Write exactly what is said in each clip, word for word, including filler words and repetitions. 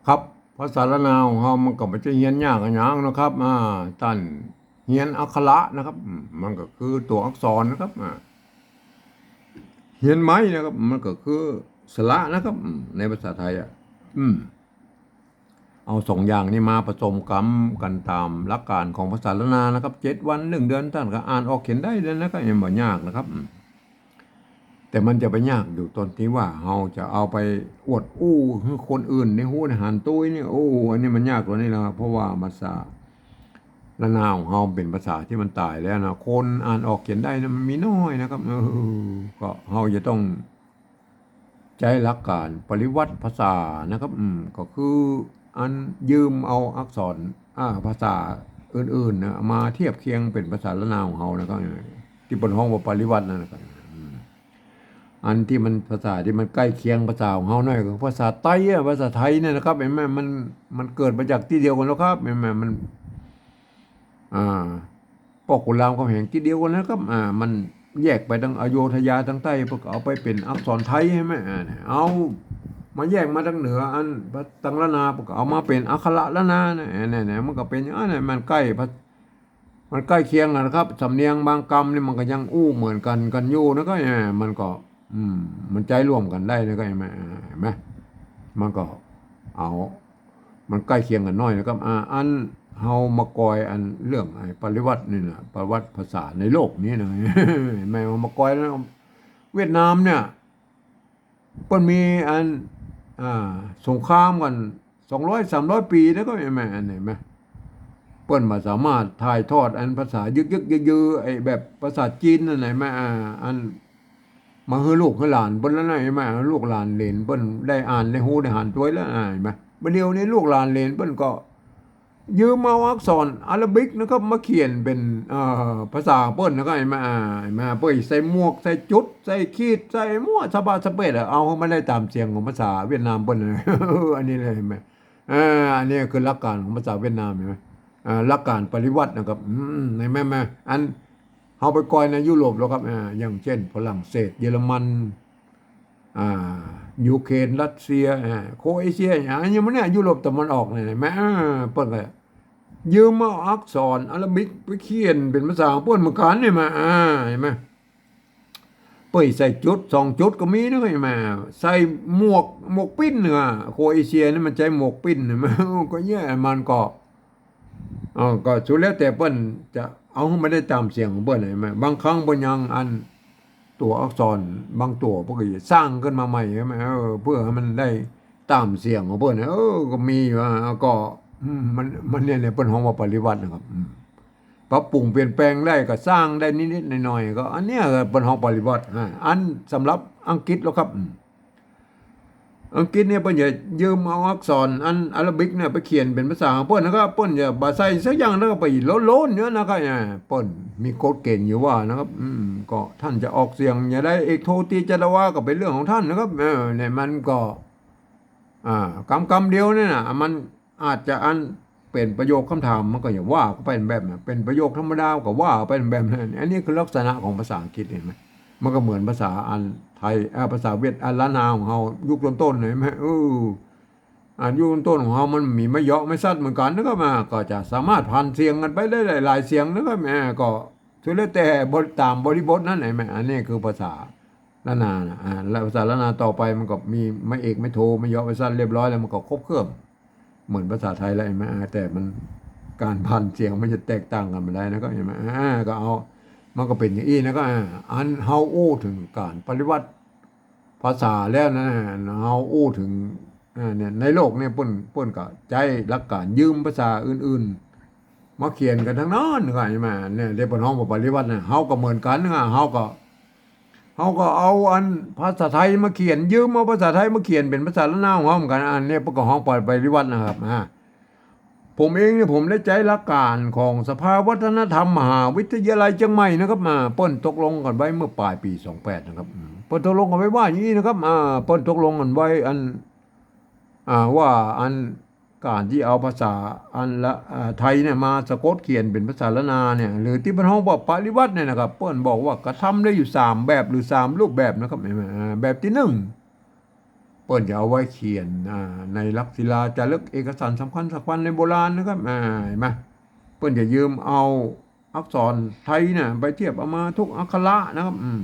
ครับ ภาษาล้านนาของเฮามันก็บ่ใจ้เฮียนยากอะหยังนะครับ อ่า ต้านเฮียนอักขระนะครับ อืม มันก็คือตั๋วอักษรนะครับ อ่า เฮียนไม้นะครับ มันก็คือสระนะครับ อืม ในภาษาไทยอะ อืม เอาสองอย่างนี้มาผสมกำกั๋นต๋ามหลักก๋านของภาษาล้านนานะครับ เจ็ดวัน นึ่งเดือน ต้านก็อ่านออกเขียนได้แล้วนะครับ ยังบ่ยากนะครับ อืม แต่มันจะไปยากอยู่ต๋อนตี้ว่าเฮาจะเอาไปอวดอู้หื้อคนอื่นได้ฮู้ได้หันตวยนี่ โอ้ อันนี้มันยากกว่านี้แล้วครับ เพราะว่าภาษาล้านนาของเฮาเป๋นภาษาตี้มันต๋ายแล้วนะ คนอ่านออกเขียนได้นะมันมีน้อยนะครับ เออ ก็เฮาจะต้องใจ๊หลักก๋านปริวัติภาษานะครับ อืม ก็คืออันยืมเอาอักษร อ่า ภาษาอื่นๆ นะ มาเทียบเคียงเป๋นภาษาล้านนาของเฮานะครับ ตี้เปิ้นฮ้องว่าปริวัตินั่นนะครับ อืม อันตี้มันภาษาตี้มันใก้เคียงภาษาของเฮาหน่อย ก็ภาษาไตอะ ภาษาไทยเนี่ยนะครับ เห็นไหม มัน มันเกิดมาจากตี้เดียวกั๋นแล้วครับ เห็นไหม มัน อ่า ป้อขุนรามคำแหงตี้เดียวกั๋นนะครับ อ่า มันแยกไปตังอโยธยาตังใต้ เปิ้นก็เอาไปเป๋นอักษรไทย เห็นไหม อ่า เอามาแยกมาตังเหนือ อันตังล้านนา เปิ้นก็เอามาเป๋นอักขระล้านนานะ อ่า เนี่ย เนี่ย มันก็เป๋นอย่างนั้นนะ มันใก้ภา มันใก้เคียงกั๋นนะครับ สำเนียงบางกำนี่มันก็ยังอู้เหมือนกั๋น กั๋นอยู่นะ ก็ เอ่อ มันก็ อืม มันใจ๊ร่วมกั๋นได้นะ ก็ เห็นไหม เอ่อ เห็นไหม มันก็เอา มันใก้เคียงกั๋นหน้อยนะครับ อ่า อันเฮามากอยอันเรื่องไอ้ปริวัตินี่นะ ประวัติภาษาในโลกนี้นะ เห็นไหม เฮามากอยแล้ว เวียดนามเนี่ย เปิ้นมีอัน อ่า สงครามกั๋น สองร้อย สามร้อย ปี๋ แล้วก็ เห็นไหม อัน เห็นไหม เปิ้นบ่สามารถถ่ายทอดอันภาษายึกๆ ยื้อๆ ไอ้แบบภาษาจีนนั่น เห็นไหม อ่า อัน มาหื้อลูกหื้อหลานเปิ้นแล้วนะ เห็นไหม ลูกหลานเหลนเปิ้นได้อ่านได้ฮู้ได้หันตวยแล้วนะ เห็นไหม บ่าเดี่ยวนี้ลูกหลานเหลนเปิ้นก็ ยืมเอาอักษรอาราบิกนะครับ มาเขียนเป๋น เอ่อ ภาษาเปิ้นนะครับ เห็นไหม อ่า เห็นไหม เปิ้นใส่หมวก ใส่จุด ใส่ขีด ใส่มั่วสะบะสะเปดอะ เอาหื้อมันได้ต๋ามเสียงของภาษาเวียดนามเปิ้นนะ อันนี้เลย เห็นไหม อ่า อันนี้คือหลักก๋านของภาษาเวียดนาม เห็นไหม อ่า หลักก๋านปริวัตินะครับ อืม เห็นไหม แม่ อันเฮาไปกอยในยุโรปแล้วครับ อ่า อย่างเช่น ฝรั่งเศส เยอรมัน อ่า ยูเครน รัสเซีย อ่า โครเอเชีย อ่า อันนี้มันเนี่ย ยุโรปตะวันออกเนี่ย เห็นไหม อ่า เปิ้นก็ยืมเอาอักษรอาราบิกไปเขียนเป๋นภาษาของเปิ้นเหมือนกั๋นเนี่ย มา อ่า เห็นไหม เปิ้นใส่จุด สองจุดก็มีนะ เห็นไหม ใส่หมวก หมวกปิ้นเนี่ย โครเอเชียนี่มันใจ๊หมวกปิ้น เห็นไหม ก็เนี่ย มันก็ เออ ก็สุดแล้วแต่เปิ้นจะเอาหื้อมันได้ต๋ามเสียงของเปิ้น เห็นไหม บางครั้งเปิ้นยังอันตั๋วอักษรบางตั๋วเปิ้นก็จะสร้างขึ้นมาใหม่ เห็นไหม เออ เพื่อหื้อมันได้ต๋ามเสียงของเปิ้น เออ ก็มีอยู่ อ่า ก็ อืม มัน มันเนี่ยแหละเปิ้นฮ้องว่าปริวัตินะครับ อืม ปรับปรุงเปลี่ยนแปลงได้ก็สร้างได้นิดๆ หน่อยๆ ก็อันเนี้ยเปิ้นฮ้องปริวัติ อ่า อันสำหรับอังกฤษแล้วครับ อืม อังกฤษเนี่ยเปิ้นจะยืมเอาอักษรอันอาราบิกเนี่ยไปเขียนเป๋นภาษาของเปิ้นนะครับ เปิ้นจะบ่ใส่สักอย่างแล้วก็ไปโล้นๆ อยู่นะครับ อ่า เปิ้นมีกฎเกณฑ์อยู่ว่านะครับ อืม ก็ท่านจะออกเสียงอย่างใด เอกโท ตี จัตวา ก็เป๋นเรื่องของท่านนะครับ เออ เนี่ยมันก็ อ่า กำกำเดียวเนี่ยนะ มันอาจจะอันเป๋นประโยคคำถาม มันก็อย่าว่าไปแบบนั้น เป๋นประโยคธรรมดาก็ว่าไปแบบนั้น อันนี้คือลักษณะของภาษาอังกฤษ เห็นไหม มันก็เหมือนภาษาอันไทย อ่า ภาษาเวียด อันล้านนาของเฮายุคต้นๆ เห็นไหม เออ อันยุคต้นๆ ของเฮามันมีไม้เหยาะไม้ซัดเหมือนกั๋นนะครับ อ่า ก็จะสามารถผันเสียงกั๋นไปได้หลายๆ เสียงนะครับ อ่า ก็สุดแล้วแต่บท ต๋ามบริบทนั้น เห็นไหม อันนี้คือภาษาล้านนานะ อ่า แล้วภาษาล้านนาต่อไปมันก็มีไม้เอกไม้โท ไม้เหยาะไม้ซัดเรียบร้อยแล้ว มันก็ครบเครื่อง เหมือนภาษาไทยแล้ว เห็นไหม อ่า แต่มัน ก๋านผันเสียงมันจะแตกต่างกั๋นไปได้นะ ก็ เห็นไหม อ่า ก็เอา มันก็เป๋นอย่างอี้นะ ก็ อ่า อันเฮาอู้เถิงก๋านปริวัติภาษาแล้วนะ เฮาอู้เถิง อ่า เนี่ย ในโลกเนี่ยเปิ้น เปิ้นก็ใจ๊หลักก๋านยืมภาษาอื่นๆ มาเขียนกั๋นตังนั้น ก็ เห็นไหม เนี่ย เดี๋ยวเปิ้นฮ้องว่าปริวัตินะ เฮาก็เหมือนกั๋นนะ เฮาก็ เฮาก็เอาอันภาษาไทยมาเขียน ยืมเอาภาษาไทยมาเขียนเป๋นภาษาล้านนาของเฮาเหมือนกั๋น อันนี้เปิ้นก็ฮ้องปริวัตินะครับ อ่า ผมเองเนี่ยผมได้ใจ๊หลักก๋านของสภาวัฒนธรรมมหาวิทยาลัยเจียงใหม่นะครับ มา เปิ้นตกลงกั๋นไว้เมื่อป๋ายปี๋ สองแปด นะครับ อืม เปิ้นตกลงกั๋นไว้ว่าอย่างอี้นะครับ อ่า เปิ้นตกลงกั๋นไว้อัน อ่า ว่าอัน ก๋านตี้เอาภาษาอันละ อ่า ไทยเนี่ยมาสะกดเขียนเป๋นภาษาล้านนาเนี่ย หรือตี้เปิ้นฮ้องว่าปริวัติเนี่ยนะครับ เปิ้นบอกว่ากระทำได้อยู่สามแบบหรือสามรูปแบบนะครับ เห็นไหม อ่า แบบตี้นึ่ง ปิ้นจะเอาไว้เขียน อ่า ในหลักศิลาจารึกเอกสารสำคัญสำคัญในโบราณนะครับ อ่า หันก่อ ปิ้นจะยืมเอาอักษรไทยเนี่ยไปเทียบเอามาทุกอักขระนะครับ อืม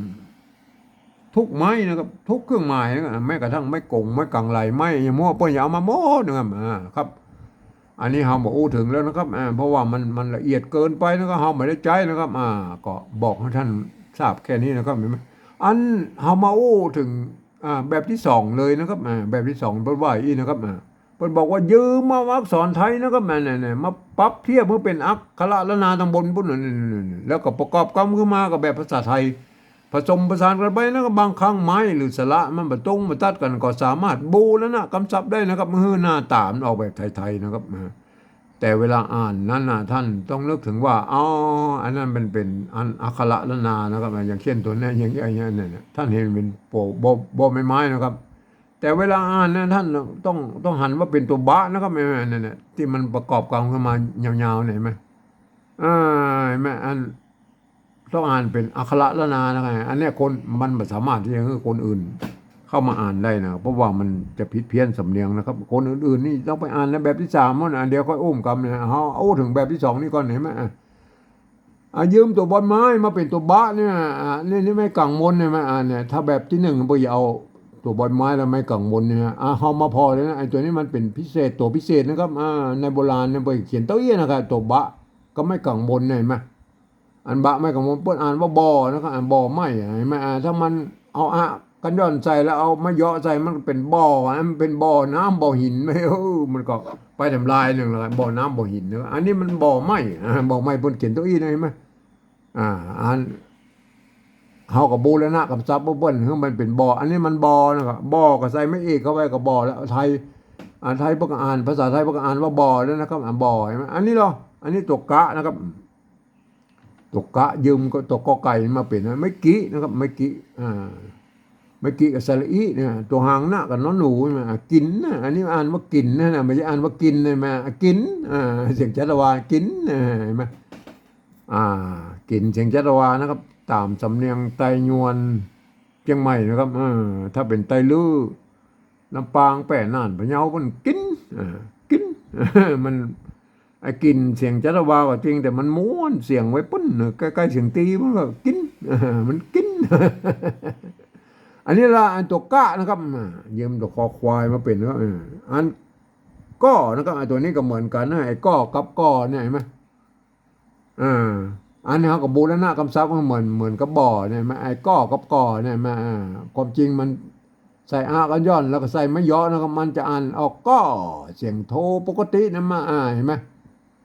ทุกไม้นะครับ ทุกเครื่องหมายนะครับ แม้กระทั่งไม้กง ไม้กังไหล ไม้หยังมั่ว ปิ้นจะเอามาหมดนะครับ อ่า ครับ อันนี้เฮาบ่อู้เถิงแล้วนะครับ อ่า เพราะว่ามัน มันละเอียดเกินไปนะครับ เฮาบ่ได้ใจ๊นะครับ อ่า ก็บอกหื้อต้านทราบแค่นี้นะครับ หันก่อ อันเฮามาอู้เถิง อ่า แบบตี้สองเลยนะครับ อ่า แบบตี้สองปิ้นว่าอี้นะครับ อ่า ปิ้นบอกว่ายืมเอาอักษรไทยนะครับ อ่า เนี่ย เนี่ย มาปรับเทียบหื้อเป๋นอักขระล้านนาตังบนปุ้น นี่ นี่ นี่ แล้วก็ประกอบกำขึ้นมากับแบบภาษาไทย ผสมผสานกั๋นไปนะครับ บางครั้งไม้หรือสระมันบ่ตรงบ่ตัดกั๋น ก็สามารถบูรณะกำศัพท์ได้นะครับ หื้อหน้าต๋ามันออกแบบไทยๆ นะครับ อ่า แต่เวลาอ่านนั้นน่ะ ต้านต้องนึกเถิงว่า อ๋อ อันนั้นมันเป๋นอันอักขระล้านนานะครับ อย่างเช่นตั๋วเนี้ย อย่าง อย่าง อย่างนั้นน่ะ ต้านหันเป๋นบ่ บ่ บ่อใบไม้นะครับ แต่เวลาอ่านนะ ต้านต้อง ต้องหันว่าเป๋นตั๋วบะนะครับ แม่นบ่ นั่นน่ะ ตี้มันประกอบกำขึ้นมายาวๆ เนี่ย หันก่อ อ่า หันก่อ อัน ต้องอ่านเป๋นอักขระล้านนานะครับ อันเนี้ยคนมันบ่สามารถตี้จะหื้อคนอื่นเข้ามาอ่านได้นะ เพราะว่ามันจะผิดเพี้ยนสำเนียงนะครับ คนอื่นๆ นี่ต้องไปอ่านในแบบตี้สามหมดนะ เดี๋ยวค่อยอู้กั๋นนะ เฮาอู้เถิงแบบตี้สองนี่ก่อน หันก่อ อ่ะ อ่ะ ยืมตั๋วบอนไม้มาเป๋นตั๋วบะเนี่ย อ่ะ นี่ นี่ไม้กังวลเนี่ย หันก่อ อ่ะ เนี่ย ถ้าแบบตี้หนึ่งปิ้นจะเอาตั๋วบอนไม้แล้วไม้กังวลเนี่ย อ่ะ เฮามาผ่อเลยนะ ไอ้ตั๋วนี้มันเป๋นพิเศษ ตั๋วพิเศษนะครับ อ่า ในโบราณเนี่ยปิ้นเขียนเต้าอี้นะครับ ตั๋วบะกับไม้กังวลเนี่ย หันก่อ อันบะไม้กังวล ปิ้นอ่านว่าบ่อนะครับ อ่า บ่อไม้ หันก่อ อ่า ถ้ามันเอาอะกั๋นย่อนใส่แล้วเอาไม้เยาะใส่ มันก็เป๋นบ่อ อันนั้นมันเป๋นบ่อน้ำบ่อหินไป เออ มันก็ไปต๋ามลายนึ่งแล้ว บ่อน้ำบ่อหินนะ อันนี้มันบ่อไม้ อ่า บ่อไม้ปิ้นเขียนเต้าอี้นะ หันก่อ อ่า อัน เฮาก็บูรณะกำศัพท์เปิ้นหื้อมันเป๋นบ่อ อันนี้มันบ่อนะครับ บ่อก็ใส่ไม้เอกเข้าไปก็บ่อแล้ว ไทย อ่า ไทยปิ้นก็อ่าน ภาษาไทยปิ้นก็อ่านว่าบ่อแล้วนะครับ อ่า บ่อ หันก่อ อันนี้ลอ อันนี้ตั๋วกะนะครับ ตั๋วกะยืมก็ตั๋วกอไก่มาเป๋นนะ ไม้กินะครับ ไม้กิ อ่า ไม้กิกับสระอิเนี่ย ตั๋วหางนะกับนอหนู หันก่อ อ่า กิ๋นนะ อันนี้อ่านว่ากิ๋นนะ นะ บ่ใจ้อ่านว่ากิน หันก่อ อ่า กิ๋น อ่า เสียงชัชวาล กิ๋น อ่า หันก่อ อ่า กิ๋น เสียงชัชวาลนะครับ ต๋ามสำเนียงไตยวนเจียงใหม่นะครับ เออ ถ้าเป๋นไตลื้อลำปาง แป้ น่าน พะเยา ปิ้นกิ๋น อ่า กิ๋น มัน ไอ้กิ๋นเสียงชัชวาลก็จริง แต่มันม้วนเสียงไว้ปุ้นเนอะ ใก้ๆ เสียงตี๋มันก็กิ๋น มันกิ๋น อันนี้ละ อันตั๋วกะนะครับ อ่า ยืมตั๋วคอควายมาเป๋นนะครับ เออ อันก้อนะครับ ไอ้ตั๋วนี้ก็เหมือนกั๋นนะ ไอ้ก้อกับก่อเนี่ย หันก่อ อ่า อันนี้เฮาก็บูรณะกำศัพท์มันเหมือน เหมือนกับบ่อเนี่ย หันก่อ ไอ้ก้อกับก่อเนี่ย หันก่อ อ่า ความจริงมันใส่อะกั๋นย่อน แล้วก็ใส่ไม้เยาะนะครับ มันจะอ่านออกก้อ เสียงโทปกตินะ หันก่อ อ่า หันก่อ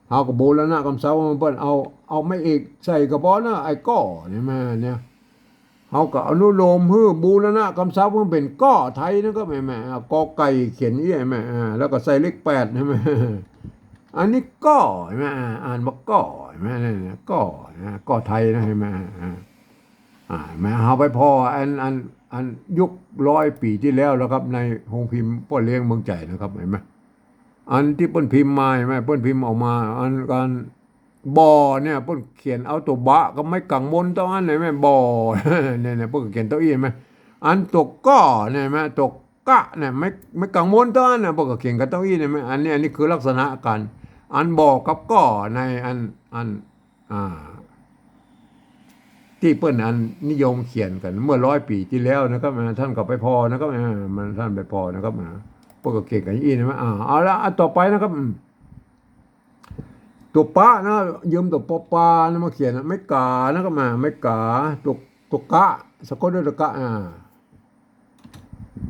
เฮาก็บูรณะกำศัพท์มันเปิ้นเอา เอาไม้เอกใส่ก็พอนะ ไอ้ก้อเนี่ย หันก่อ เนี่ย เฮาก็อนุโลมหื้อบูรณะกำศัพท์หื้อเป๋นก้อไทยนะครับ หันก่อ อ่า กอไก่เขียนอี้ หันก่อ อ่า แล้วก็ใส่เลขแปด หันก่อ อันนี้ก้อ หันก่อ อ่า อ่านว่าก้อ หันก่อ เนี่ย เนี่ย ก้อ นะ ก้อไทยนะ หันก่อ อ่า อ่า หันก่อ เฮาไปผ่ออัน อัน อันยุคร้อยปี๋ตี้แล้วนะครับ ในโฮงพิมพ์ป้อเลี้ยงเมืองใจ๋นะครับ หันก่อ อันตี้เปิ้นพิมพ์มา หันก่อ เปิ้นพิมพ์ออกมา อัน อันบ่อเนี่ย เปิ้นเขียนเอาตั๋วบะกับไม้กังวลเต้าอั้น หันก่อ บ่อ เนี่ย เนี่ย เปิ้นก็เขียนเต้าอี้ หันก่อ อันตั๋วก้อเนี่ย หันก่อ ตั๋วกะเนี่ย ไม้ ไม้กังวลเต้าอั้นเนี่ย เปิ้นก็เขียนกับเต้าอี้ หันก่อ อันนี้ อันนี้คือลักษณะก๋าน อันบ่อกับก้อในอัน อัน อ่า ตี้เปิ้นอันนิยมเขียนกั๋นเมื่อร้อยปี๋ตี้แล้วนะครับ อ่า ต้านก็ไปผ่อนะครับ อ่า มัน ต้านไปผ่อนะครับ อ่า เปิ้นก็เขียนกั๋นอี้นะ อ่า เอาละ อันต่อไปนะครับ อืม ตั๋วปะนะ ยืมตั๋วปอปานะมาเขียนนะ ไม้ก๋านะครับ อ่า ไม้ก๋า ตั๋ว ตั๋วกะ สะกดด้วยตั๋วกะ อ่า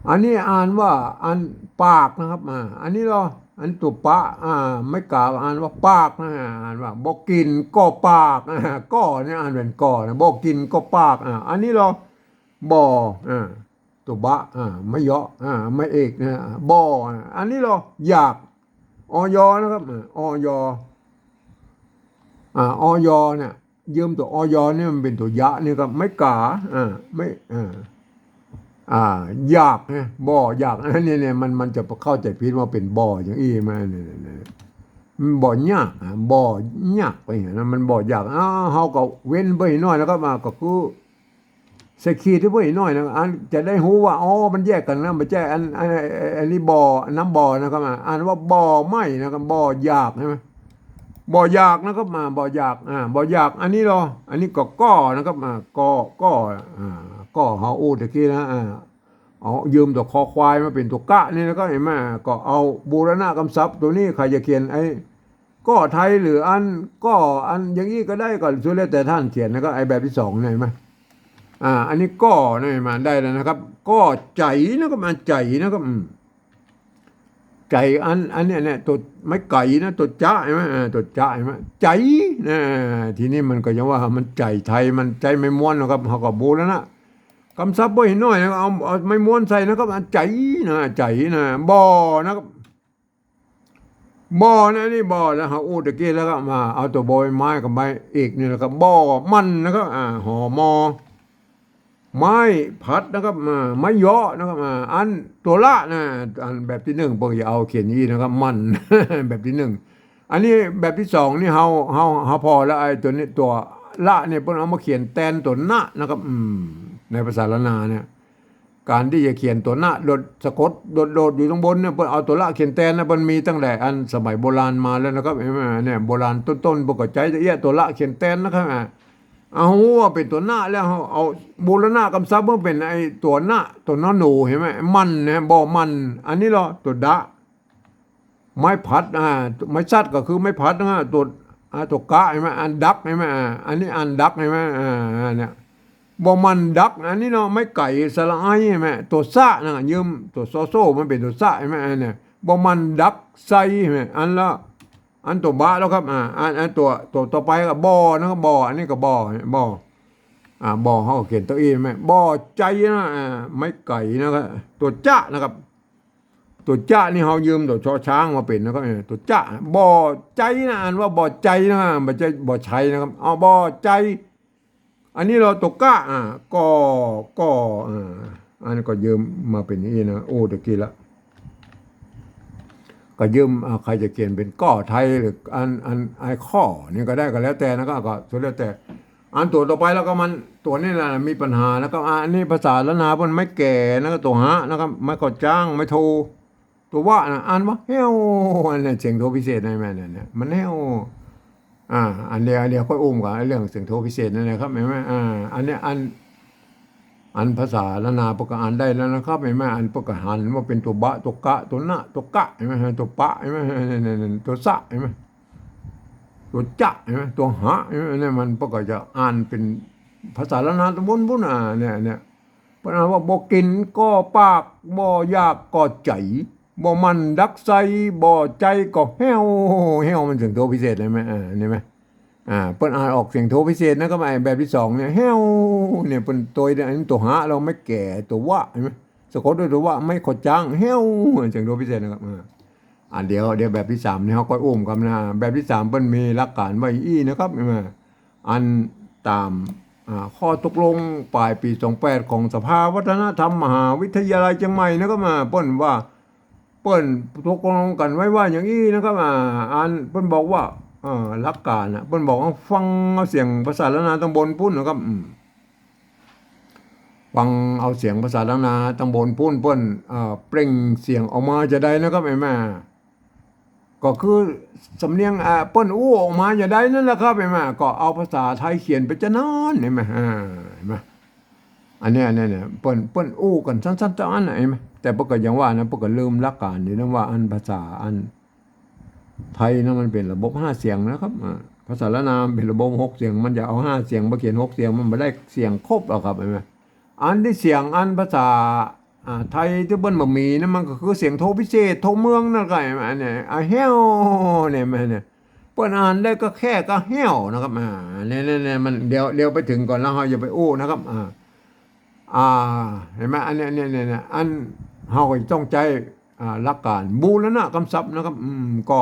อันนี้อ่านว่าอันปากนะครับ อ่า อันนี้ลอ อันตั๋วปะ อ่า ไม้ก๋าอ่านว่าปากนะ อ่านว่าบ่กิ๋นก็ปาก อ่า ก็เนี่ยอ่านเป๋นก่อนะ บ่กิ๋นก็ปาก อ่า อันนี้ลอ บ่อ อ่า ตั๋วบะ อ่า ไม้เยาะ อ่า ไม้เอกนะ บ่อ อ่า อันนี้ลอ อยาก อย นะครับ อ่า อย อ่า อย เนี่ย ยืมตั๋ว อย เนี่ย มันเป๋นตั๋วยะนี่ครับ ไม้ก๋า อ่า ไม้ อ่า อ่า อยากนะ บ่อยาก อันนี้เนี่ย มัน มันจะเข้าใจ๋ผิดว่าเป๋นบ่ออย่างอี้มา เนี่ย เนี่ย เนี่ย มันบ่อยาก อ่า บ่อยากไปอย่างนั้น มันบ่อยาก อ้าว เฮาก็เว้นไปหน้อยนะครับ อ่า ก็คือ ใส่ขีดหื้อเปิ้นอีกหน้อยนะ อันจะได้ฮู้ว่า อ๋อ มันแยกกั๋นนะ บ่ใจ้อัน อัน อันนี้บ่อ น้ำบ่อนะครับ อ่า อ่านว่าบ่อไหม้นะครับ บ่อยากใช่ไหม บ่อยากนะครับ อ่า บ่อยาก อ่า บ่อยาก อันนี้ลอ อันนี้ก็ก้อนะครับ อ่า ก้อ ก้อ อ่า ก้อเฮาอู้ตะกี้นะ อ่า เอายืมตั๋วคอควายมาเป๋นตั๋วกะนี่นะครับ หันก่อ ก็เอาบูรณะกำศัพท์ตั๋วนี้ ใผจะเขียนไอ้ ก้อไทยหรืออัน ก้ออันอย่างอี้ก็ได้ ก็สุดแล้วแต่ต้านเขียนนะครับ ไอ้แบบตี้สองเนี่ยหันก่อ อ่า อันนี้ก้อเนี่ยหันก่อ ได้แล้วนะครับ ก้อใจ๋นะครับ อันใจ๋นะครับ อืม ใจ๋อัน อันเนี้ยเนี่ย ตั๋วไม้ไก๋นะ ตั๋วจ๊ะหันก่อ อ่า ตั๋วจ๊ะหันก่อ ใจ๋นะ ทีนี้มันก็ยังว่ามันใจ๋ไทย มันใจ๊ไม้ม้วนนะครับ เฮาก็บูรณะกำศัพท์บ่หื้อหน้อยนะ เอา เอาไม้ม้วนใส่นะครับ อันใจ๋นะ ใจ๋นะ บ่อนะครับ บ่อนะ อันนี้บ่อนะ เฮาอู้ตะกี้แล้วก็มาเอาตั๋วบอใบไม้กับไม้เอกนี่แล้วก็บ่อมันนะครับ อ่า หอมอ ไม้ผัดนะครับ อ่า ไม้เยาะนะครับ อ่า อันตั๋วละนะ อันแบบตี้หนึ่งเปิ้นจะเอาเขียนอย่างอี้นะครับ มัน แบบตี้หนึ่ง อันนี้แบบตี้สองนี่เฮา เฮา เฮาผ่อแล้ว ไอ้ตั๋วนี้ ตั๋วละเนี่ยเปิ้นเอามาเขียนแตนตั๋วนะนะครับ อืม ในภาษาล้านนาเนี่ย ก๋านตี้จะเขียนตั๋วนะโดด สะกดโดดๆ อยู่ตางบนเนี่ย เปิ้นเอาตั๋วละเขียนแตนนะ เปิ้นมีตั้งแต่อันสมัยโบราณมาแล้วนะครับ หันก่อ เนี่ย โบราณต้นๆ เปิ้นก็ใจ๊ตะเอี้ยตั๋วละเขียนแตนนะครับ อ่า เอาว่าเป๋นตั๋วนะแล้ว เอา เอาบูรณะกำศัพท์มาเป๋นไอ้ตั๋วนะ ตั๋วนอหนู หันก่อ มันนะ บ่อมัน อันนี้ลอ ตั๋วดะ ไม้ผัด อ่า ไม้สัดก็คือไม้ผัดนะ ตั๋ว อ่า ตั๋วกะหันก่อ อันดักหันก่อ อ่า อันนี้อันดักหันก่อ อ่า เนี่ย บ่อมันดัก อันนี้เนาะ ไม้ไก๋สระไอหันก่อ ตั๋วสะนะ ยืมตั๋วซอโซ่มาเป๋นตั๋วสะหันก่อ อ่า เนี่ย บ่อมันดักไซหันก่อ อันละ อันตั๋วบะแล้วครับ อ่า อัน อันตั๋ว ตั๋วต่อไปก็บ่อนะครับ บ่อ อันนี้ก็บ่อ บ่อ อ่า บ่อ เฮาก็เขียนตั๋วอี้หันก่อ บ่อใจ๋นะ อ่า ไม้ไก๋นะครับ ตั๋วจ๊ะนะครับ ตั๋วจ๊ะนี่เฮายืมตั๋วชอช้างมาเป๋นนะครับ เออ ตั๋วจ๊ะ บ่อใจ๋นะ อ่านว่าบ่อใจ๋นะ บ่ใจ้บ่อใช้นะครับ เอาบ่อใจ๋ อันนี้ลอตั๋วกะ อ่า ก้อ ก้อ อ่า อันนี้ก็ยืมมาเป๋นอย่างอี้นะ อู้ตะกี้ละ ก็ยืม อ่า ใผจะเขียนเป๋นก้อไทยหรืออัน อัน ไอ้ข้อนี่ก็ได้ ก็แล้วแต่นะครับ ก็สุดแล้วแต่ อันตั๋วต่อไปแล้วก็มัน ตั๋วนี่แหละมีปัญหานะครับ อ่า อันนี้ภาษาล้านนาเปิ้นไม้แก่นะครับ ตั๋วหะนะครับ ไม้ข้อจ๊าง ไม้โท ตั๋ววะนะ อ่านว่าแห้ว อันนั้นเสียงโทพิเศษนะแม่ เนี่ย เนี่ย มันแห้ว อ่า อันเดียว อันเดียวค่อยอู้กั๋น ไอ้เรื่องเสียงโทพิเศษนั่นนะครับ หันก่อ อ่า อันเนี้ย อัน อันภาษาล้านนาเปิ้นก็อ่านได้แล้วนะครับ หันก่อ อันเปิ้นก็หันว่าเป๋นตั๋วบะ ตั๋วกะ ตั๋วนะ ตั๋วกะ หันก่อ ตั๋วปะ หันก่อ ตั๋วสะ หันก่อ ตั๋วจ๊ะ หันก่อ ตั๋วหะ หันก่อ เนี่ย มันเปิ้นก็จะอ่านเป๋นภาษาล้านนาตางบนปู๊น อ่า เนี่ย เนี่ย เปิ้นอ่านว่าบ่กิ๋นก็ปาก บ่อยากก็ใจ๋ บ่มันดักไซ บ่ใจ๋ก็แห้ว แห้วมันเสียงโทพิเศษหันก่อ อ่า หันก่อ อ่า เปิ้นอ่านออกเสียงโทพิเศษนะครับ ไอ้แบบตี้สองเนี่ย แห้ว เนี่ย เปิ้นตวยเนี่ย อันนี้ตั๋วหะ แล้วไม้แก่ ตั๋ววะ หันก่อ สะกดด้วยตั๋ววะ ไม้ข้อจ๊าง แห้ว เสียงโทพิเศษนะครับ อ่า อ่า เดี๋ยว เดี๋ยวแบบตี้สามนี่เฮาก็อู้กั๋นนะ แบบตี้สามเปิ้นมีหลักก๋านไว้อี้นะครับ หันก่อ อันต๋าม อ่า ข้อตกลงป๋ายปี๋สองแปดของสภาวัฒนธรรมมหาวิทยาลัยเจียงใหม่นะครับ อ่า เปิ้นว่า เปิ้นตกลงกั๋นไว้ว่าอย่างอี้นะครับ อ่า อันเปิ้นบอกว่า เอ่อ หลักก๋านน่ะ เปิ้นบอกว่าฟังเอาเสียงภาษาล้านนาตางบนปู๊นนะครับ อืม ฟังเอาเสียงภาษาล้านนาตางบนปู๊น เปิ้น เอ่อ เปล่งเสียงออกมาจาใดนะครับ หันก่อ ก็คือสำเนียง อ่า เปิ้นอู้ออกมาจาใดนั่นแหละครับ หันก่อ ก็เอาภาษาไทยเขียนไปจานั้น หันก่อ อ่า หันก่อ อันเนี้ย อันเนี้ย เนี่ย เปิ้น เปิ้นอู้กั๋นสั้นๆ เต้าอั้นน่ะ หันก่อ แต่เปิ้นก็ยังว่านะ เปิ้นก็ลืมหลักก๋านนี่นะ ว่าอันภาษาอันไทยนะ มันเป๋นระบบห้าเสียงนะครับ อ่า ภาษาล้านนามันเป๋นระบบหกเสียง มันจะเอาห้าเสียงมาเขียนหกเสียง มันบ่ได้เสียงครบหรอกครับ หันก่อ อันตี้เสียงอันภาษา อ่า ไทยตี้เปิ้นบ่มีนะ มันก็คือเสียงโทพิเศษ โทเมืองนั่นก็ อันเนี้ย อ่า แห้ว เนี่ย มันเนี่ย เปิ้นอ่านได้ก็แค่ก็แห้วนะครับ อ่า เนี่ย เนี่ย เนี่ย มัน เดี๋ยว เดี๋ยวไปเถิงก่อนแล้วเฮาจะไปอู้นะครับ อ่า อ่า หันก่อ อันเนี้ย เนี่ย เนี่ย เนี่ย อันเฮาก็ต้องใจ๊ อ่า หลักก๋านบูรณะกำศัพท์นะครับ อืม ก็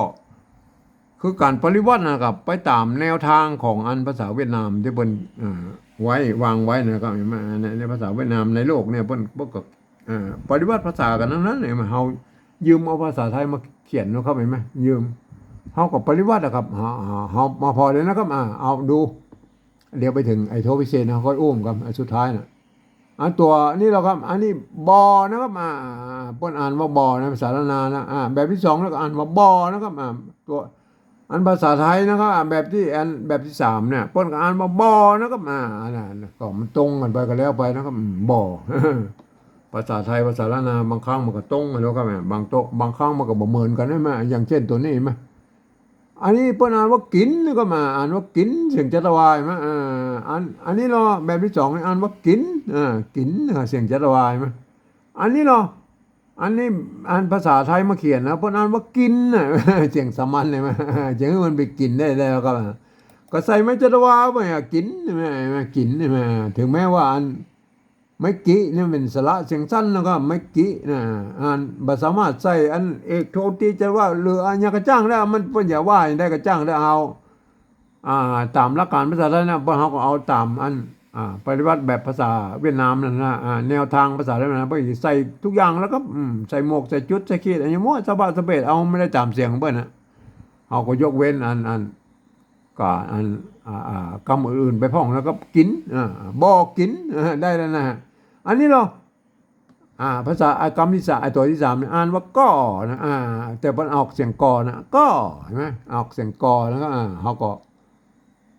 คือก๋านปริวรรตนะครับ ไปต๋ามแนวตางของอันภาษาเวียดนามตี้เปิ้น เอ่อ ไว้ วางไว้นะครับ หันก่อ ใน ในภาษาเวียดนามในโลกเนี่ย เปิ้น เปิ้นก็ เอ่อ ปริวรรตภาษากั๋นตังนั้นเนี่ย เฮายืมเอาภาษาไทยมาเขียนนะครับ หันก่อ ยืม เฮาก็ปริวรรตอะครับ เฮา เฮา เฮามาผ่อเลยนะครับ อ่า เอาดู เดี๋ยวไปเถิงไอ้โทพิเศษนะ ค่อยอู้กั๋น อันสุดท้ายน่ะ อ่า ตั๋วนี้แหละครับ อันนี้ บอ นะครับ อ่า อ่า อ่า เปิ้นอ่านว่า บอ นะ ภาษาล้านนานะ อ่า แบบตี้สองแล้วก็อ่านว่า บอ นะครับ อ่า ตั๋ว อันภาษาไทยนะครับ อ่า แบบตี้ อันแบบตี้สามเนี่ย เปิ้นก็อ่านว่า บอ นะครับ อ่า อันนั้นก็มันตรงกั๋นไปก็แล้วไปนะครับ อืม บอ ภาษาไทย ภาษาล้านนา บางครั้งมันก็ตรงกั๋นแล้วครับ อ่า บางโต๊ะ บางครั้งมันก็บ่เหมือนกั๋นนะ มา อย่างเจ้นตั๋วนี้ มา อันนี้เปิ้นอ่านว่า กิ๋น นะครับ มา อ่านว่า กิ๋น เสียงจัตวา มา อ่า อัน อันนี้เนาะ แบบตี้สองนี่อ่านว่า กิ๋น อ่า กิ๋น อ่า เสียงจัตวา มา อันนี้เนาะ อันนี้ อันภาษาไทยมาเขียนนะ เปิ้นอ่านว่า กิน น่ะ เสียงสามัญเลย มา จะหื้อมันไปกิ๋นได้ ได้แล้วก็ ก็ใส่ไม้จัตวาไป อ่ะ กิ๋น มา มา กิ๋น มา ถึงแม้ว่าอัน ไม้กิ๋นี่เป๋นสระเสียงสั้นนะครับ ไม้กิ๋นะ อ่าน บ่สามารถใส่อันเอกโทติจัตวา หรืออันหยังก็จ้างได้ มันเปิ้นจะว่าหยังได้ก็จ้างได้ เอา อ่า ต๋ามหลักก๋านภาษาไทยนะ เปิ้น เฮาก็เอาต๋ามอัน อ่า ปริยัติแบบภาษาเวียดนามนั่นนะ อ่า แนวตางภาษาเวียดนาม เปิ้นใส่กู้อย่างแล้วก็ อืม ใส่หมวก ใส่จุด ใส่ขีด อันนี้มั่วสะบะสะเปด เอาไม่ได้ต๋ามเสียงของเปิ้นนะ เฮาก็ยกเว้นอัน อัน ก็อัน อ่า อ่า กำอื่นๆ ไปพ่องแล้วก็กิ๋น อ่า บ่กิ๋น อ่า ได้แล้วนะ อันนี้เนาะ อ่า ภาษา อ่า กำตี้สาม ไอ้ตั๋วตี้สามเนี่ยอ่านว่า ก้อ นะ อ่า แต่เปิ้นออกเสียง กอ นะ ก้อ เห็นไหม ออกเสียง กอ แล้วก็ อ่า เฮาก็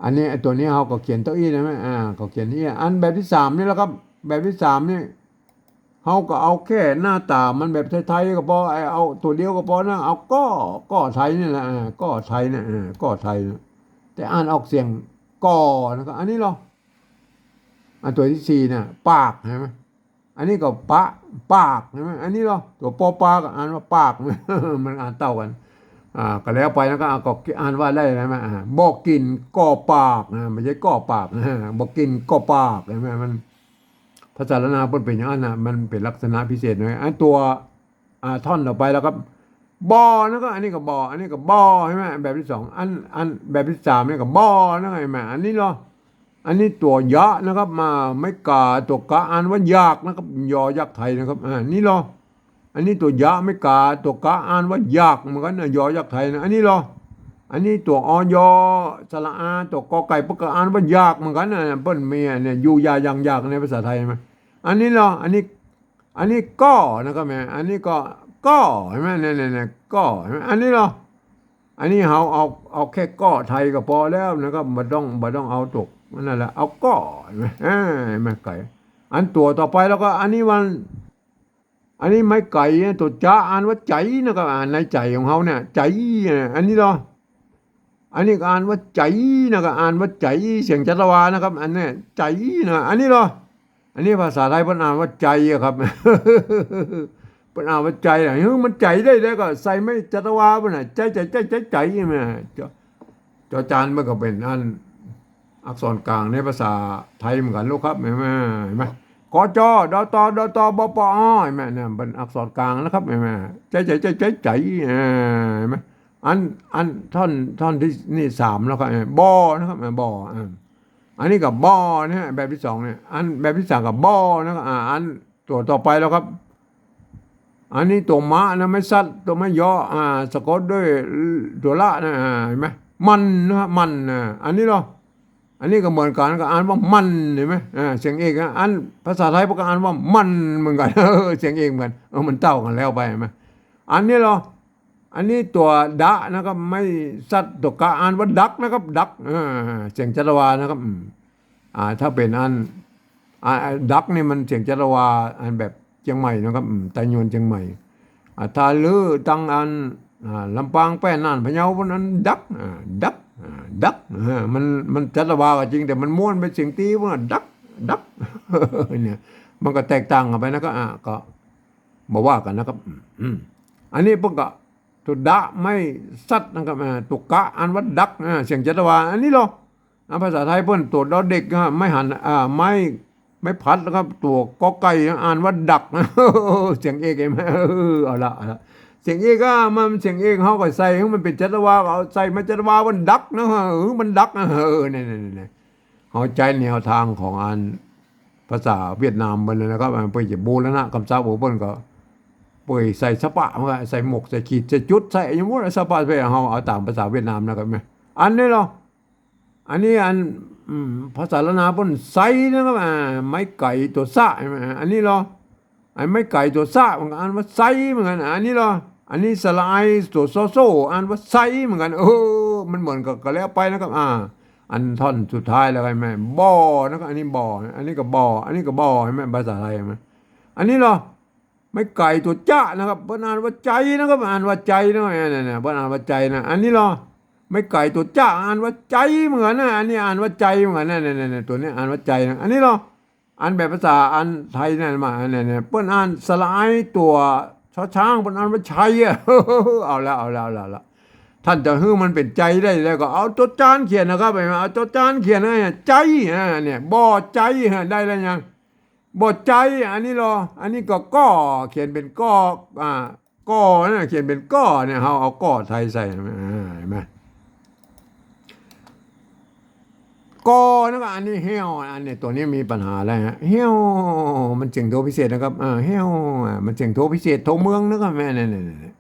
อันนี้ ไอ้ตั๋วนี้เฮาก็เขียนเต้าอี้ นะ อ่า ก็เขียนอี้ อันแบบตี้สามนี่แหละครับ แบบตี้สามนี่ เฮาก็เอาแค่หน้าต๋ามันแบบไทยๆ ก็ปอ ไอ้เอาตั๋วเดียวก็ปอนะ เอา ก้อ ก้อไทยนี่แหละ อ่า ก้อไทยเนี่ย อ่า ก้อไทยเนี่ย แต่อ่านออกเสียง กอ นะครับ อันนี้เนาะ อันตั๋วตี้สี่เนี่ย ปาก เห็นไหม อันนี้ก็ปะ ปาก เห็นไหม อันนี้เนาะ ตั๋วปอปาก็อ่านว่า ปาก มันอ่านเต้ากั๋น อ่า ก็แล้วไปนะ ก็ อ่า ก็อ่านว่าได้ เห็นไหม อ่า บ่กิ๋น ก้อปาก นะ ไม่ใช่ ก้อปาก นะ บ่กิ๋น ก้อปาก เห็นไหม มัน ภาษาล้านนาเปิ้นเป๋นอย่างนั้นนะ มันเป๋นลักษณะพิเศษหน่อย อันตั๋ว อ่า ท่อนต่อไปแล้วครับ บอ นะครับ อันนี้ก็ บอ อันนี้ก็ บอ ใช่ไหม แบบตี้สอง อัน อันแบบตี้สามนี่ก็ บอ นะครับ เห็นไหม อันนี้เนาะ อันนี้ตั๋ว ยะ นะครับ มา ไม้ก๋า ตั๋ว กะ อ่านว่า ยาก นะครับ ยอยักษ์ไทยนะครับ อ่า นี่เนาะ อันนี้ตั๋ว ยะ ไม้ก๋า ตั๋ว กะ อ่านว่า ยาก เหมือนกั๋นนะ ยอยักษ์ไทยนะ อันนี้เนาะ อันนี้ตั๋ว อ ยอ สระอา ตั๋ว กอไก่ เปิ้นก็อ่านว่า ยาก เหมือนกั๋นนะ เปิ้นมีอันเนี่ย อยู่ อย่า ยัง อยาก ในภาษาไทยไหม อันนี้เนาะ อันนี้ อันนี้ ก้อ นะครับ แม่ อันนี้ก็ ก้อ เห็นไหม เนี่ย เนี่ย เนี่ย ก้อ เห็นไหม อันนี้เนาะ อันนี้เฮาเอา เอาแค่ ก้อไทยก็ปอแล้วนะครับ บ่ต้อง บ่ต้องเอาตั๋ว นั่นแหละ เอา ก้อ เห็นไหม อ่า เห็นไหม ไก่ อันตั๋วต่อไปแล้วก็ อันนี้มัน อันนี้ไม้ไก่เนี่ย ตั๋ว จะ อ่านว่า ใจ๋ นะครับ อ่า ในใจ๋ของเฮาเนี่ย ใจ๋ อ่า อันนี้เนาะ อันนี้ก็อ่านว่า ใจ๋ นะครับ อ่านว่า ใจ๋ เสียงจัตวา นะครับ อันเนี้ย ใจ๋ นะ อันนี้เนาะ อันนี้ภาษาไทยเปิ้นอ่านว่า ใจ๋ อะครับ เปิ้นอ่านว่า ใจ๋ อะ เฮ้ย มันใจ๋ได้แล้วก็ใส่ไม้จัตวาเปิ้นน่ะ ใจ๋ ใจ๋ ใจ๋ ใจ๋ ใจ๋ มา จอ จอจานมันก็เป๋นอัน อักษรกลางในภาษาไทยเหมือนกั๋นลูกครับ เห็นไหม เห็นไหม ก จ ด ต ด ต บ ป อ เห็นไหม เนี่ยเป๋นอักษรกลางนะครับ เห็นไหม ใจ๋ ใจ๋ ใจ๋ ใจ๋ ใจ๋ เออ เห็นไหม อัน อันท่อน ท่อนตี้ นี่สามแล้วครับ เออ บอ นะครับ เออ บอ อ่า อันนี้ก็ บอ นะฮะ แบบตี้สองเนี่ย อันแบบตี้สามก็ บอ นะครับ อ่า อันตั๋วต่อไปแล้วครับ อันนี้ตั๋ว มะ นะ ไม้สัตว์ ตั๋ว ไม้ยอ อ่า สะกดด้วยตั๋ว ละ นะ อ่า เห็นไหม มัน นะฮะ มัน นะ อันนี้เนาะ อันนี้ก็เหมือนกั๋น ก็อ่านว่า มัน เห็นไหม อ่า เสียงเอกนะ อันภาษาไทยเปิ้นก็อ่านว่า มัน เหมือนกั๋น เสียงเอกเหมือนกั๋น เออ มันเต้ากั๋นแล้วไป เห็นไหม อันนี้เนาะ อันนี้ตั๋ว ดะ นะครับ ไม้สัตว์ ตั๋ว กะ อ่านว่า ดัก นะครับ ดัก อ่า เสียงจัตวา นะครับ อืม อ่า ถ้าเป๋นอัน อ่า ดักนี่มันเสียงจัตวา อันแบบเจียงใหม่นะครับ อืม ไตยวนเจียงใหม่ อ่า ถ้าลือตังอัน อ่า ลำปาง แป้ น่าน พะเยา พวกนั้น ดัก อ่า ดัก อ่า ดัก อ่า มัน มันจัตวาก็จริง แต่มันม้วนเป๋นเสียงตี๋พวกนั้น ดัก ดัก เนี่ย มันก็แตกต่างกั๋นไปนะครับ อ่า ก็บ่ว่ากั๋นนะครับ อืม อันนี้เปิ้นก็ ตั๋ว ดะ ไม้สัตว์ นะครับ อ่า ตั๋ว กะ อ่านว่า ดัก อ่า เสียงจัตวา อันนี้เนาะ อ่า ภาษาไทยเปิ้นตั๋ว ดอเด็ก อ่า ไม้หัน อ่า ไม้ ไม้ผัด แล้วก็ตั๋ว กอไก่ อ่านว่า ดัก เสียงเอกเห็นไหม เออ เอาละ เอาละ เสียงเอกอะ มันเสียงเอก เฮาก็ใส่หื้อมันเป๋นจัตวา ก็เอาใส่มาจัตวา มันดักนะ เออ มันดักนะ เออ เนี่ย เนี่ย เนี่ย เฮาใจ๊แนวตางของอันภาษาเวียดนามเปิ้นเลยนะครับ เปิ้นจะบูรณะกำศัพท์ของเปิ้นก็ เปิ้นใส่สะปะ มันก็ใส่หมวก ใส่ขีด ใส่จุด ใส่อะหยังหมด สะปะ ไป เฮาเอาต๋ามภาษาเวียดนามนะครับ อันนี้เนาะ อันนี้อัน อืม ภาษาล้านนาเปิ้นไซนะครับ อ่า ไม้ไก่ตั๋วสะ ใช่ไหม อันนี้ลอ ไอ้ไม้ไก่ตั๋วสะ มันก็อ่านว่าไซเหมือนกั๋น อันนี้ลอ อันนี้สระไอตั๋วซอโซ่ อ่านว่าไซเหมือนกั๋น เออ มันเหมือนกั๋นก็แล้วไปนะครับ อ่า อันท่อนสุดท้ายแล้วใช่ไหม บ่อนะครับ อันนี้บ่อ อันนี้ก็บ่อ อันนี้ก็บ่อ ใช่ไหม ภาษาไทยใช่ไหม อันนี้ลอ ไม้ไก่ตั๋วจ๊ะนะครับ เปิ้นอ่านว่าใจ๋นะครับ อ่านว่าใจ๋นะ เนี่ย เนี่ย เนี่ย เปิ้นอ่านว่าใจ๋นะ อันนี้ลอ ไม้ไก่ตั๋วจ๊ะ อ่านว่าใจ๋เหมือนกั๋นนะ อันนี้อ่านว่าใจ๋เหมือนกั๋นนะ เนี่ย เนี่ย เนี่ย ตั๋วนี้อ่านว่าใจ๋นะ อันนี้ลอ อันแบบภาษาอันไทยนั่นมา เนี่ย เนี่ย เปิ้นอ่านสระไอตั๋วชอช้าง เปิ้นอ่านว่าชัยอะ เอาแล้ว เอาแล้ว เอาแล้ว เอาแล้ว ท่านจะหื้อมันเป๋นใจ๋ได้แล้วก็เอาจอจานเขียนนะครับ เอาจอจานเขียนนะ ใจ๋ อ่า เนี่ย บ่อใจ๋ ฮะ ได้แล้วยัง บ่อใจ๋ อันนี้ลอ อันนี้ก็ก้อ เขียนเป๋นก้อ อ่า ก้อนะ เขียนเป๋นก้อเนี่ย เฮาเอาก้อไทยใส่ อ่า เห็นไหม ก้อนะก็อันนี้แห้ว อันนี้ตั๋วนี้มีปัญหาแล้วฮะ แห้ว มันเสียงโทพิเศษนะครับ อ่า แห้ว อ่า มันเสียงโทพิเศษ โทเมืองนะครับ แม่ เนี่ย เนี่ย เนี่ย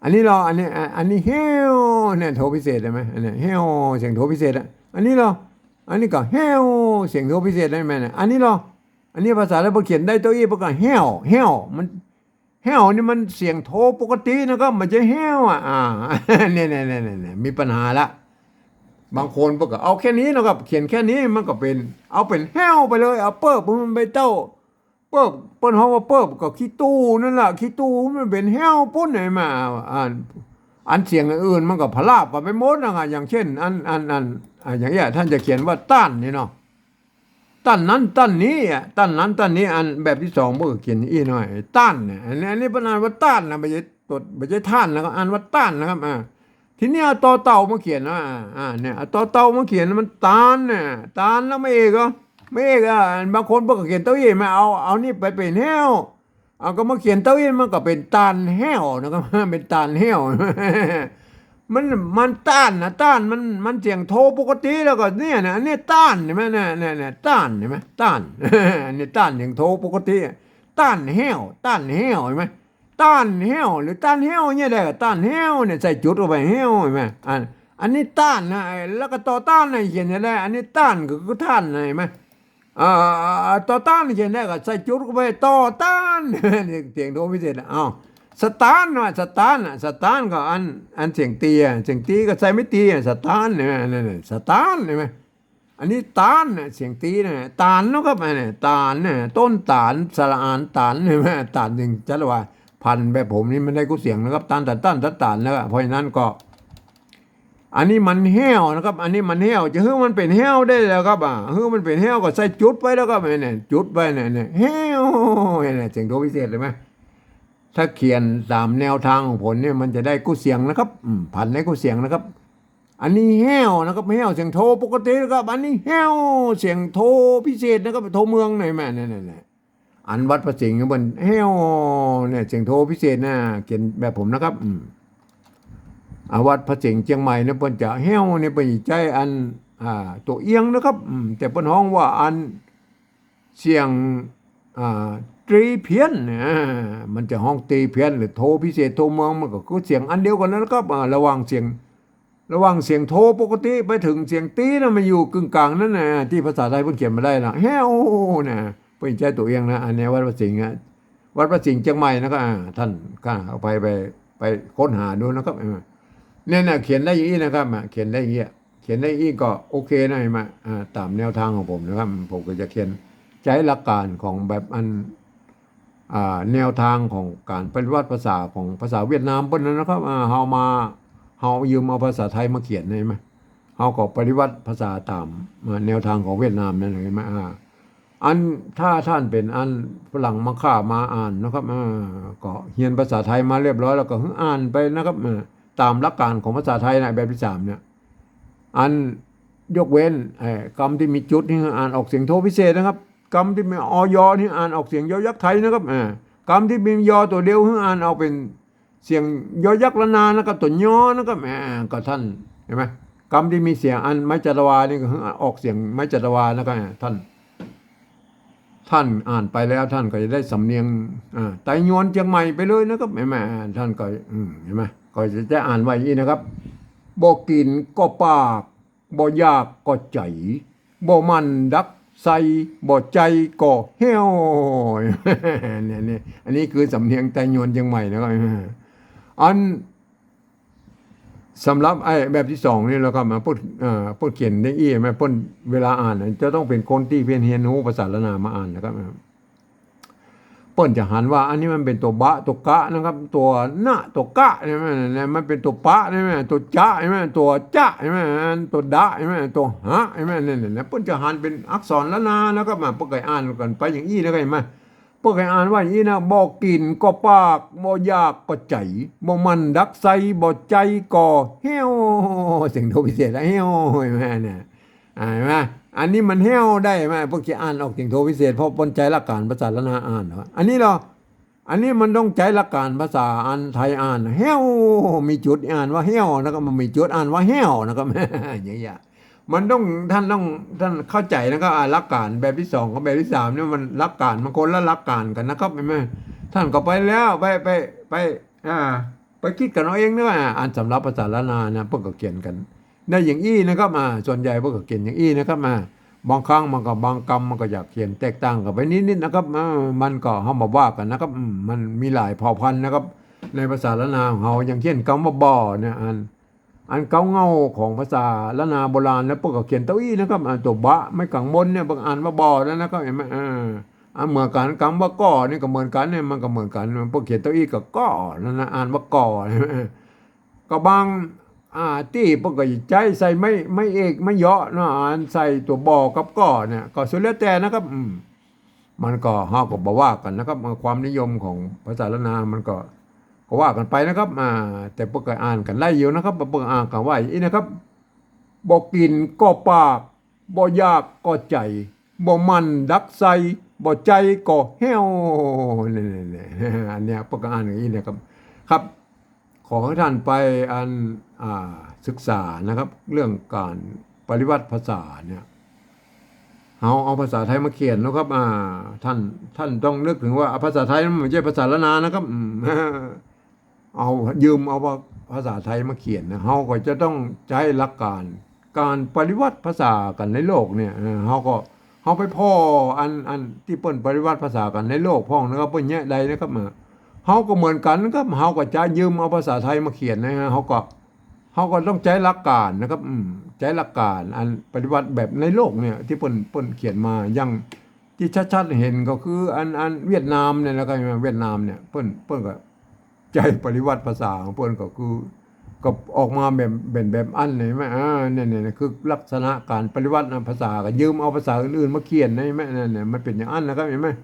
อันนี้ลอ อันนี้ อ่า อันนี้แห้ว เนี่ย โทพิเศษใช่ไหม อันนี้แห้ว เสียงโทพิเศษอะ อันนี้ลอ อันนี้ก็แห้ว เสียงโทพิเศษได้ไหมเนี่ย อันนี้ลอ อันนี้ภาษาไทยพอเขียนได้เต้าอี้ เปิ้นก็แห้ว แห้ว มัน แห้วนี่มันเสียงโทปกตินะครับ บ่ใจ้แห้วอะ อ่า เนี่ย เนี่ย เนี่ย เนี่ย เนี่ย มีปัญหาละ บางคนเปิ้นก็เอาแค่นี้นะครับ เขียนแค่นี้มันก็เป๋น เอาเป๋นแห้วไปเลย เอาเปิ้บมันไปเต้า เปิ้บ เปิ้นฮ้องว่าเปิ้บ ก็ขี้ตู้นั่นแหละ ขี้ตู้มันเป๋นแห้วปุ้น เห็นไหม อ่า อันเสียงอื่นมันก็พลาบกั๋นไปหมดนะครับ อย่างเช่น อัน อัน อัน อ่า อย่างเงี้ย ท่านจะเขียนว่าต้านนี่เนาะ ต้านนั้นต้านนี้อะ ต้านนั้นต้านนี้ อันแบบตี้สองเปิ้นก็เขียนอี้หน้อย ต้านเนี่ย อันนี้ อันนี้เปิ้นอ่านว่าต้านนะ บ่ใจ้ตั๋ว บ่ใจ้ท่านนะครับ อ่านว่าต้านนะครับ อ่า ทีนี้เอาตอเต่ามาเขียนนะ อ่า อ่า เนี่ย เอาตอเต่ามาเขียน มันตานเนี่ย ตานแล้วไม่เอกเหรอ ไม่เอก อ่า บางคนเปิ้นก็เขียนเต้าอี้มา เอา เอานี่ไปเป๋นแห้ว เอาก็มาเขียนเต้าอี้ มันก็เป๋นตานแห้วนะครับ เป๋นตานแห้ว มัน มันต้านนะ ต้าน มัน มันเสียงโทปกติ แล้วก็เนี่ยนะ อันนี้ต้าน เห็นไหม เนี่ย เนี่ย เนี่ย ต้าน เห็นไหม ต้าน อันนี้ต้าน เสียงโทปกติ ต้านแห้ว ต้านแห้ว เห็นไหม ต้านแห้ว หรือต้านแห้วเนี่ยได้ ต้านแห้วเนี่ย ใส่จุดเข้าไป แห้ว เห็นไหม อัน อันนี้ต้านนะ ไอ้ แล้วก็ตอต้านนะ เขียนจะได้ อันนี้ต้านก็คือท่านนะ เห็นไหม อ่า ตอต้านเขียนได้ก็ใส่จุดเข้าไป ตอต้าน เสียงโทพิเศษนะ อ้าว สตานนะ สตานนะ สตานก็อัน อันเสียงตีอะ เสียงตีก็ใส่ไม้ตีอะ สตานเนี่ย นั่นน่ะ สตาน เห็นไหม อันนี้ตานนะ เสียงตีนะ ตานนะครับ อันนี้ตานนะ ต้นตาล สระอาน ตาน เห็นไหม ตาน จึงจัดว่า พันธุ์แบบผมนี่มันได้กู้เสียงนะครับ ตาน ตาน ตาน ตาน ตาน นะครับ เพราะฉะนั้นก็ อันนี้มันแห้วนะครับ อันนี้มันแห้ว จะหื้อมันเป๋นแห้วได้แล้วครับ อ่า หื้อมันเป๋นแห้วก็ใส่จุดไปแล้วครับ เนี่ย จุดไปเนี่ย เนี่ย แห้ว เนี่ย เสียงโทพิเศษ เห็นไหม ถ้าเขียนต๋ามแนวทางของผมเนี่ย มันจะได้กู้เสียงนะครับ อืม พันธุ์ได้กู้เสียงนะครับ อันนี้แห้วนะครับ แห้วเสียงโทปกตินะครับ อันนี้แห้วเสียงโทพิเศษนะครับ โทเมืองหน่อยแม่ เนี่ย เนี่ย เนี่ย อันวัดพระสิงห์เนี่ยเปิ้นแห้วเนี่ย เสียงโทพิเศษนะ เขียนแบบผมนะครับ อืม อ่า วัดพระสิงห์เจียงใหม่เนี่ยเปิ้นจะแห้วเนี่ย เปิ้นจะใจ๊อัน อ่า ตั๋วเอียงนะครับ อืม แต่เปิ้นฮ้องว่าอันเสียง อ่า ตรีเพี้ยนเนี่ย มันจะฮ้องตรีเพี้ยนหรือโทพิเศษ โทเมือง มันก็คือเสียงอันเดียวกั๋นนั่นแหละครับ อ่า ระหว่างเสียง ระหว่างเสียงโทปกติไปเถิงเสียงตรีนะ มันอยู่กึ่งกลางนั่นนะ ตี้ภาษาไทยเปิ้นเขียนมาได้นะ แห้วนะ เปิ้นใจ๊ตั๋วเอียงนะ อันนี้วัดพระสิงห์อะ วัดพระสิงห์เจียงใหม่นะครับ อ่า ท่านก็เอาไป ไป ไปค้นหาดูนะครับ เออ เนี่ยนะ เขียนได้อย่างอี้นะครับ อ่ะ เขียนได้อย่างอี้ เขียนได้อย่างอี้ก็โอเคนะ เห็นไหม อ่า ต๋ามแนวทางของผมนะครับ ผมก็จะเขียน ใจ๊หลักการของแบบอัน อ่า แนวทางของก๋านปริวรรตภาษาของภาษาเวียดนามเปิ้นนั้นนะครับ อ่า เฮามา เฮายืมเอาภาษาไทยมาเขียน เห็นไหม เฮาก็ปริวรรตภาษาต๋าม อ่า แนวทางของเวียดนามนั่น เห็นไหม อ่า อัน ถ้าท่านเป๋นอันฝรั่งมาค่ามาอ่านนะครับ อ่า ก็เฮียนภาษาไทยมาเรียบร้อยแล้วก็หื้ออ่านไปนะครับ อ่า ต๋ามหลักการของภาษาไทยนะ แบบตี้สามเนี่ย อันยกเว้น เอ่อ กำตี้มีจุดนี่อ่านออกเสียงโทพิเศษนะครับ กำตี้มี อ ยอ นี่อ่านออกเสียงยอยักษ์ไทยนะครับ อ่า กำตี้มี ยอ ตั๋วเดียวหื้ออ่านออกเป๋นเสียงยอยักษ์ล้านนานะครับ ตั๋วยอนะครับ อ่า ก็ท่าน เห็นไหม กำตี้มีเสียงอันไม้จัตวานี่ก็หื้อออกเสียงไม้จัตวานะครับ อ่า ท่าน ท่านอ่านไปแล้วท่านก็จะได้สำเนียง อ่า ไตยวนเจียงใหม่ไปเลยนะครับ เห็นไหม อ่า ท่านก็ อืม เห็นไหม ก็จะ จะอ่านว่าอย่างนี้นะครับ บ่กิ๋นก็ปาก บ่อยากก็ใจ๋ บ่มั่นดักใส่ บ่ใจ้ก็แห้ว เนี่ย เนี่ย อันนี้คือสำเนียงไตยวนเจียงใหม่นะครับ อัน สำหรับไอ้แบบตี้สองนี่แล้วก็มาเปิ้น เอ่อ เปิ้นเขียนได้อี้ แม่เปิ้นเวลาอ่านน่ะจะต้องเป๋นคนตี้เปิ้นเฮียนฮู้ภาษาล้านนามาอ่านนะครับ เปิ้นจะหันว่าอันนี้มันเป๋นตั๋วบะ ตั๋วกะนะครับ ตั๋วนะ ตั๋วกะใจ้ไหม เนี่ย มันเป๋นตั๋วปะใจ้ไหม ตั๋วจะใจ้ไหม ตั๋วจะใจ้ไหม ตั๋วดะใจ้ไหม ตั๋วหะใจ้ไหม เนี่ย เนี่ย เนี่ย เปิ้นจะหันเป๋นอักษรล้านนานะครับ มา เปิ้นก็อ่านกั๋นไปอย่างอี้นะครับ หันก่อ เปิ้นก็อ่านว่าอย่างอี้นะ บ่กิ๋นก็ปาก บ่อยากก็ใจ๋ บ่มั่นดักใส่ บ่ใจ้ก็แห้ว เสียงโทพิเศษละ แห้ว หันก่อ เนี่ย อ่า หันก่อ อันนี้มันแห้วได้หันก่อ เปิ้นจะอ่านออกเสียงโทพิเศษ เพราะเปิ้นใจ๊หลักก๋านภาษาล้านนาอ่านเนาะ อันนี้เหรอ อันนี้มันต้องใจ๊หลักก๋านภาษาอันไทยอ่าน แห้ว มีจุดอ่านว่าแห้วนะครับ มันมีจุดอ่านว่าแห้วนะครับ อย่างเงี้ย มันต้อง ต้านต้อง ต้านเข้าใจ๋นะครับ อ่า หลักก๋านแบบตี้สองกับแบบตี้สามเนี่ยมันหลักก๋าน มันคนละหลักก๋านกั๋นนะครับ หันก่อ ต้านก็ไปแล้ว ไป ไป ไป อ่า ไปกึ๊ดกั๋นเอาเองนะ อ่า อันสำหรับภาษาล้านนานะ เปิ้นก็เขียนกั๋นได้อย่างอี้นะครับ อ่า ส่วนใหญ่เปิ้นก็เขียนอย่างอี้นะครับ อ่า บางครั้งมันก็ บางกำมันก็จะเขียนแตกต่างกั๋นไปนิดๆ นะครับ อ่า มันก็เฮาบ่ว่ากั๋นนะครับ อืม มันมีหลายเผ่าพันธุ์นะครับ ในภาษาล้านนาของเฮา อย่างเช่นกำว่าบ่อเนี่ย อัน อันเก๊าเหง้าของภาษาล้านนาโบราณแล้วเปิ้นก็เขียนเต้าอี้นะครับ อ่า ตั๋วบะไม้ก๋างบนเนี่ยเปิ้นอ่านว่าบ่อนั่นนะครับ หันก่อ อ่า อันเหมือนกั๋น กำว่าก่อนี่ก็เหมือนกั๋นเนี่ย มันก็เหมือนกั๋น เปิ้นเขียนเต้าอี้กับก่อนั่นนะ อ่านว่าก่อ ก็บาง อ่า ตี้เปิ้นก็ใจ๊ใส่ไม้ ไม้เอก ไม้เยาะเนาะ อันใส่ตั๋วบ่อกับก่อเนี่ย ก็สุดแล้วแต่นะครับ อืม มันก็ เฮาก็บ่ว่ากั๋นนะครับ ความนิยมของภาษาล้านนามันก็ ก็ว่ากั๋นไปนะครับ อ่า แต่เปิ้นก็อ่านกั๋นได้อยู่นะครับ เปิ้นอ่านกั๋นว่าอี้นะครับ บ่กิ๋นก็ปาก บ่อยากก็ใจ๋ บ่มั่นดักใส่ บ่ใจ้ก็แห้ว เนี่ยๆๆ อันเนี้ยเปิ้นก็อ่านอย่างอี้นะครับ ครับ ขอหื้อต้านไปอัน อ่า ศึกษานะครับ เรื่องก๋านปริวัติภาษาเนี่ย เฮาเอาภาษาไทยมาเขียนนะครับ อ่า ต้าน ต้านต้องนึกเถิงว่า อ่า ภาษาไทยมันบ่ใจ้ภาษาล้านนานะครับ อืม เอา ยืมเอาภาษาไทยมาเขียนนะ เฮาก็จะต้องใจ๊หลักก๋าน ก๋านปริวัติภาษากั๋นในโลกเนี่ย เออ เฮาก็ เฮาไปผ่ออัน อันตี้เปิ้นปริวัติภาษากั๋นในโลกพ่องนะครับ เปิ้นแยะได้นะครับ เออ เฮาก็เหมือนกั๋นนะครับ เฮาก็จะยืมเอาภาษาไทยมาเขียนนะฮะ เฮาก็ เฮาก็ต้องใจ๊หลักก๋านนะครับ อืม ใจ๊หลักก๋านอันปริวัติแบบในโลกเนี่ย ตี้เปิ้น เปิ้นเขียนมา อย่างตี้ชัดๆ หันก็คืออัน อันเวียดนามเนี่ยนะครับ เวียดนามเนี่ย เปิ้น เปิ้นก็ ใจ๊ปริวัติภาษาของเปิ้นก็คือ ก็ออกมาแบบ แบบ แบบอั้นเลยหันก่อ อ่า เนี่ย เนี่ย เนี่ย คือลักษณะก๋านปริวัตินะ ภาษาก็ยืมเอาภาษาอื่นๆ มาเขียนนะ หันก่อ เนี่ย เนี่ย มันเป๋นอย่างอั้นนะครับ หันก่อ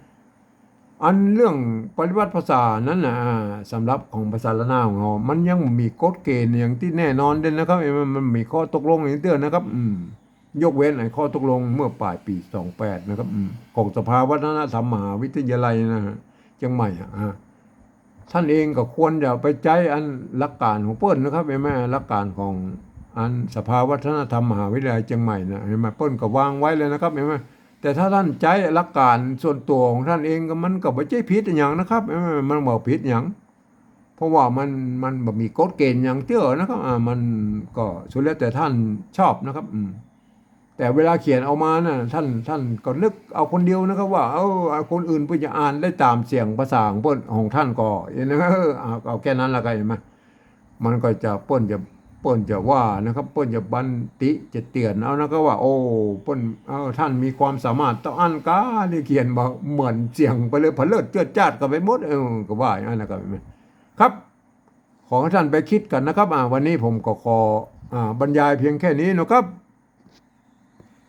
อันเรื่องปริวัติภาษานั้นน่ะ อ่า สำหรับของภาษาล้านนาของเฮา มันยังบ่มีกฎเกณฑ์อย่างตี้แน่นอนเด้อนะครับ หันก่อ มันมีข้อตกลงอย่างเตื้อนะครับ อืม ยกเว้นไอ้ข้อตกลงเมื่อป๋ายปี๋สองแปดนะครับ อืม ของสภาวัฒนธรรมมหาวิทยาลัยนะฮะ เจียงใหม่อะ อ่า ต้านเองก็ควรจะไปใจ๊อันหลักก๋านของเปิ้นนะครับ หันก่อ หลักก๋านของอันสภาวัฒนธรรมมหาวิทยาลัยเจียงใหม่นะ หันก่อ เปิ้นก็วางไว้เลยนะครับ หันก่อ แต่ถ้าต้านใจ๊หลักก๋านส่วนตั๋วของต้านเองก็ มันก็บ่ใจ้ผิดอะหยังนะครับ หันก่อ มันบ่ผิดหยัง เพราะว่ามัน มันบ่มีกฎเกณฑ์หยังเตื้อนะครับ อ่า มันก็สุดแล้วแต่ต้านชอบนะครับ อืม แต่เวลาเขียนออกมาน่ะ ต้าน ต้านก็นึกเอาคนเดียวนะครับ ว่า เออ คนอื่นเปิ้นจะอ่านได้ต๋ามเสียงภาษาของเปิ้น ของต้านก็ เออ เอา เอาแค่นั้นละก็หันก่อ มันก็จะ เปิ้นจะ เปิ้นจะว่านะครับ เปิ้นจะบันติ จะเตือนเอานะครับ ว่า โอ้ เปิ้น เออ ต้านมีความสามารถเต้าอั้นกา นี่เขียนบ่เหมือนเสียงไปเลย เผลิดเจิดจ้าดกั๋นไปหมด เออ ก็ว่าอย่างนั้นนะครับ หันก่อ ครับ ขอหื้อต้านไปกึ๊ดกั๋นนะครับ อ่า วันนี้ผมก็ขอ อ่า บรรยายเพียงแค่นี้นะครับ